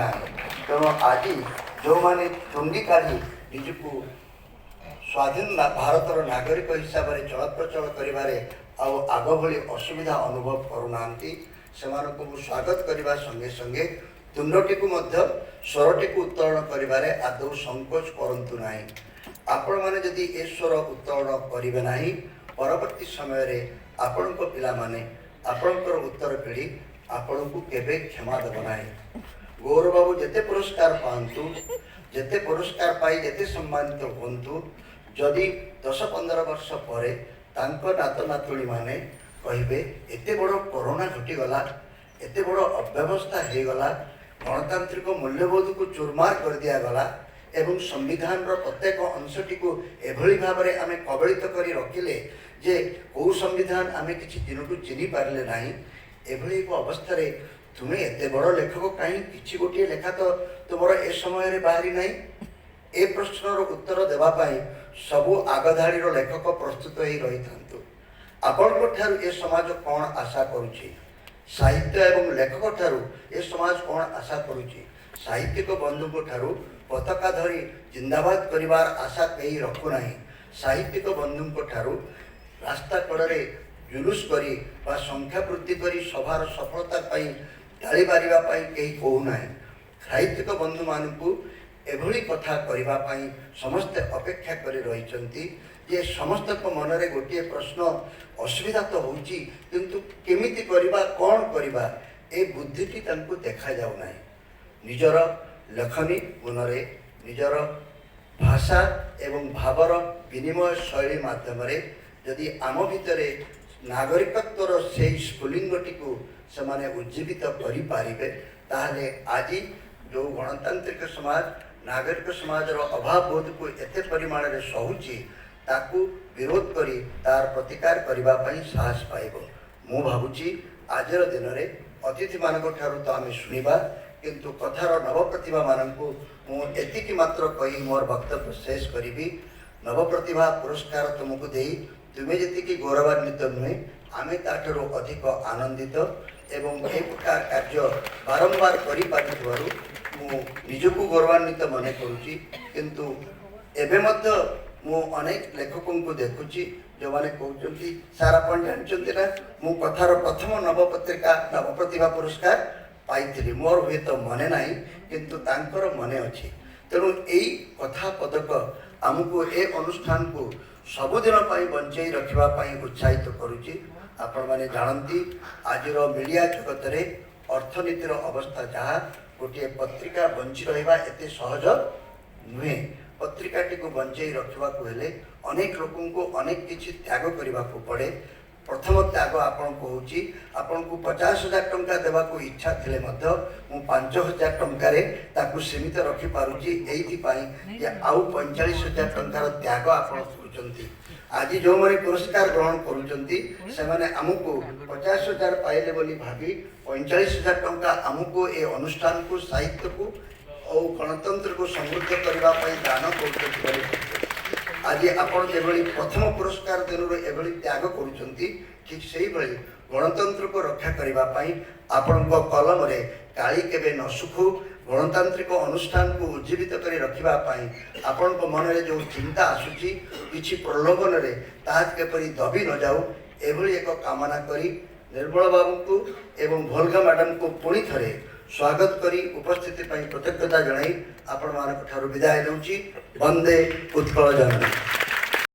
ନାହିଁ। ତେଣୁ ଆଜି ଯେଉଁମାନେ ତୁଣ୍ଡି କାଢ଼ି ନିଜକୁ ସ୍ୱାଧୀନ ଭାରତର ନାଗରିକ ହିସାବରେ ଚଳପ୍ରଚଳ କରିବାରେ ଆଉ ଆଗ ଭଳି ଅସୁବିଧା ଅନୁଭବ କରୁନାହାନ୍ତି, ସେମାନଙ୍କୁ ମୁଁ ସ୍ୱାଗତ କରିବା ସଙ୍ଗେ ସଙ୍ଗେ ତୁଣ୍ଡଟିକୁ ମଧ୍ୟ, ସ୍ୱରଟିକୁ ଉତ୍ତୋଳନ କରିବାରେ ଆଦୌ ସଂକୋଚ କରନ୍ତୁ ନାହିଁ। ଆପଣମାନେ ଯଦି ଏ ସ୍ୱର ଉତ୍ତୋଳନ କରିବେ ନାହିଁ, ପରବର୍ତ୍ତୀ ସମୟରେ ଆପଣଙ୍କ ପିଲାମାନେ, ଆପଣଙ୍କର ଉତ୍ତର ପିଢ଼ି ଆପଣଙ୍କୁ କେବେ କ୍ଷମା ଦେବ ନାହିଁ। ଗୌରବାବୁ ଯେତେ ପୁରସ୍କାର ପାଆନ୍ତୁ, ଯେତେ ପୁରସ୍କାର ପାଇ ଯେତେ ସମ୍ମାନିତ ହୁଅନ୍ତୁ, ଯଦି 10-15 ବର୍ଷ ପରେ ତାଙ୍କ ନାତ ନାତୁଣୀମାନେ କହିବେ, ଏତେ ବଡ଼ କରୋନା ଘଟିଗଲା, ଏତେ ବଡ଼ ଅବ୍ୟବସ୍ଥା ହେଇଗଲା, ଗଣତାନ୍ତ୍ରିକ ମୂଲ୍ୟବୋଧକୁ ଚୁରମାର କରିଦିଆଗଲା ଏବଂ ସମ୍ବିଧାନର ପ୍ରତ୍ୟେକ ଅଂଶଟିକୁ ଏଭଳି ଭାବରେ ଆମେ କବଳିତ କରି ରଖିଲେ ଯେ କେଉଁ ସମ୍ବିଧାନ ଆମେ କିଛି ଦିନକୁ ଚିହ୍ନି ପାରିଲେ ନାହିଁ, ଏଭଳି ଏକ ଅବସ୍ଥାରେ ତୁମେ ଏତେ ବଡ଼ ଲେଖକ, କାହିଁ କିଛି ଗୋଟିଏ ଲେଖା ତ ତୁମର ଏ ସମୟରେ ବାହାରି ନାହିଁ? ଏ ପ୍ରଶ୍ନର ଉତ୍ତର ଦେବା ପାଇଁ ସବୁ ଆଗଧାଡ଼ିର ଲେଖକ ପ୍ରସ୍ତୁତ ହେଇ ରହିଥାନ୍ତୁ। ଆପଣଙ୍କ ଠାରୁ ଏ ସମାଜ କ'ଣ ଆଶା କରୁଛି? ସାହିତ୍ୟ ଏବଂ ଲେଖକ ଠାରୁ ଏ ସମାଜ କ'ଣ ଆଶା କରୁଛି? ସାହିତ୍ୟିକ ବନ୍ଧୁଙ୍କ ଠାରୁ ପତାକା ଧରି ଜିନ୍ଦାବାଦ କରିବାର ଆଶା କେହି ରଖୁନାହିଁ। ସାହିତ୍ୟିକ ବନ୍ଧୁଙ୍କ ଠାରୁ ରାସ୍ତା କଡ଼ରେ ଜୁଲୁସ କରି ବା ସଂଖ୍ୟା ବୃଦ୍ଧି କରି ସଭାର ସଫଳତା ପାଇଁ ତାଳି ମାରିବା ପାଇଁ କେହି କହୁନାହିଁ। ସାହିତ୍ୟିକ ବନ୍ଧୁମାନଙ୍କୁ ଏଭଳି କଥା କରିବା ପାଇଁ ସମସ୍ତେ ଅପେକ୍ଷା କରି ରହିଛନ୍ତି ଯେ ସମସ୍ତଙ୍କ ମନରେ ଗୋଟିଏ ପ୍ରଶ୍ନ, ଅସୁବିଧା ତ ହେଉଛି, କିନ୍ତୁ କେମିତି କରିବା, କ'ଣ କରିବା, ଏ ବୁଦ୍ଧିଟି ତାଙ୍କୁ ଦେଖାଯାଉନାହିଁ। ନିଜର ଲେଖନୀ ଗୁଣରେ, ନିଜର ଭାଷା ଏବଂ ଭାବର ବିନିମୟ ଶୈଳୀ ମାଧ୍ୟମରେ ଯଦି ଆମ ଭିତରେ ନାଗରିକତ୍ୱର ସେଇ ସ୍ଫୁଲିଙ୍ଗଟିକୁ ସେମାନେ ଉଜ୍ଜୀବିତ କରିପାରିବେ, ତାହେଲେ ଆଜି ଯେଉଁ ଗଣତାନ୍ତ୍ରିକ ସମାଜ ନାଗରିକ ସମାଜର ଅଭାବ ବୋଧକୁ ଏତେ ପରିମାଣରେ ସହୁଛି, ତାକୁ ବିରୋଧ କରି ତାର ପ୍ରତିକାର କରିବା ପାଇଁ ସାହସ ପାଇବ। ମୁଁ ଭାବୁଛି ଆଜିର ଦିନରେ ଅତିଥିମାନଙ୍କ ଠାରୁ ତ ଆମେ ଶୁଣିବା, କିନ୍ତୁ କଥାର ନବପ୍ରତିଭାମାନଙ୍କୁ ମୁଁ ଏତିକି ମାତ୍ର କହି ମୋର ବକ୍ତବ୍ୟ ଶେଷ କରିବି। ନବପ୍ରତିଭା ପୁରସ୍କାର ତୁମକୁ ଦେଇ ତୁମେ ଯେତିକି ଗୌରବାନ୍ୱିତ ନୁହେଁ, ଆମେ ତାଠାରୁ ଅଧିକ ଆନନ୍ଦିତ ଏବଂ ଏ ପ୍ରକାର କାର୍ଯ୍ୟ ବାରମ୍ବାର କରିପାରିଥିବାରୁ ମୁଁ ନିଜକୁ ଗୌରବାନ୍ୱିତ ମନେ କରୁଛି। କିନ୍ତୁ ଏବେ ମଧ୍ୟ ମୁଁ ଅନେକ ଲେଖକଙ୍କୁ ଦେଖୁଛି, ଯେଉଁମାନେ କହୁଛନ୍ତି, "ସାର୍, ଆପଣ ଜାଣିଛନ୍ତି ନା, ମୁଁ କଥାର ପ୍ରଥମ ନବପତ୍ରିକା ନବପ୍ରତିଭା ପୁରସ୍କାର ପାଇଥିଲି।" ମୋର ହୁଏତ ମନେ ନାହିଁ, କିନ୍ତୁ ତାଙ୍କର ମନେ ଅଛି। ତେଣୁ ଏଇ କଥା ପଦକ ଆମକୁ ଏ ଅନୁଷ୍ଠାନକୁ ସବୁଦିନ ପାଇଁ ବଞ୍ଚେଇ ରଖିବା ପାଇଁ ଉତ୍ସାହିତ କରୁଛି। ଆପଣମାନେ ଜାଣନ୍ତି, ଆଜିର ମିଡ଼ିଆ ଜଗତରେ ଅର୍ଥନୀତିର ଅବସ୍ଥା ଯାହା, ଗୋଟିଏ ପତ୍ରିକା ବଞ୍ଚି ରହିବା ଏତେ ସହଜ ନୁହେଁ। ପତ୍ରିକାଟିକୁ ବଞ୍ଚେଇ ରଖିବାକୁ ହେଲେ ଅନେକ ଲୋକଙ୍କୁ ଅନେକ କିଛି ତ୍ୟାଗ କରିବାକୁ ପଡ଼େ। ପ୍ରଥମ ତ୍ୟାଗ ଆପଣଙ୍କୁ ହେଉଛି, ଆପଣଙ୍କୁ 50,000 ଟଙ୍କା ଦେବାକୁ ଇଚ୍ଛା ଥିଲେ ମଧ୍ୟ ମୁଁ 5,000 ଟଙ୍କାରେ ତାକୁ ସୀମିତ ରଖିପାରୁଛି, ଏଇଥିପାଇଁ ଯେ ଆଉ 45,000 ଟଙ୍କାର ତ୍ୟାଗ ଆପଣ କରୁଛନ୍ତି। ଆଜି ଯେଉଁମାନେ ପୁରସ୍କାର ଗ୍ରହଣ କରୁଛନ୍ତି, ସେମାନେ ଆମକୁ 50,000 ପାଇଲେ ବୋଲି ଭାବି 45,000 ଟଙ୍କା ଆମକୁ, ଏ ଅନୁଷ୍ଠାନକୁ, ସାହିତ୍ୟକୁ ଆଉ ଗଣତନ୍ତ୍ରକୁ ସମୃଦ୍ଧ କରିବା ପାଇଁ ଦାନ କରୁଛନ୍ତି ବୋଲି ଭାବୁଛନ୍ତି। ଆଜି ଆପଣ ଯେଭଳି ପ୍ରଥମ ପୁରସ୍କାର ଦିନରୁ ଏଭଳି ତ୍ୟାଗ କରୁଛନ୍ତି, ଠିକ୍ ସେଇଭଳି ଗଣତନ୍ତ୍ରକୁ ରକ୍ଷା କରିବା ପାଇଁ ଆପଣଙ୍କ କଲମରେ କାଳି କେବେ ନ ଶୁଖୁ। ଗଣତାନ୍ତ୍ରିକ ଅନୁଷ୍ଠାନକୁ ଉଜ୍ଜୀବିତ କରି ରଖିବା ପାଇଁ ଆପଣଙ୍କ ମନରେ ଯେଉଁ ଚିନ୍ତା ଆସୁଛି, କିଛି ପ୍ରଲୋଭନରେ ତାହା କିପରି ଦବି ନଯାଉ, ଏଭଳି ଏକ କାମନା କରି ନିର୍ମଳ ବାବୁଙ୍କୁ ଏବଂ ଭୋଲଗା ମ୍ୟାଡ଼ାମଙ୍କୁ ପୁଣି ଥରେ ସ୍ୱାଗତ କରି, ଉପସ୍ଥିତି ପାଇଁ କୃତଜ୍ଞତା ଜଣାଇ ଆପଣମାନଙ୍କ ଠାରୁ ବିଦାୟ ନେଉଛି। ବନ୍ଦେ ଉତ୍କଳ ଜନନୀ।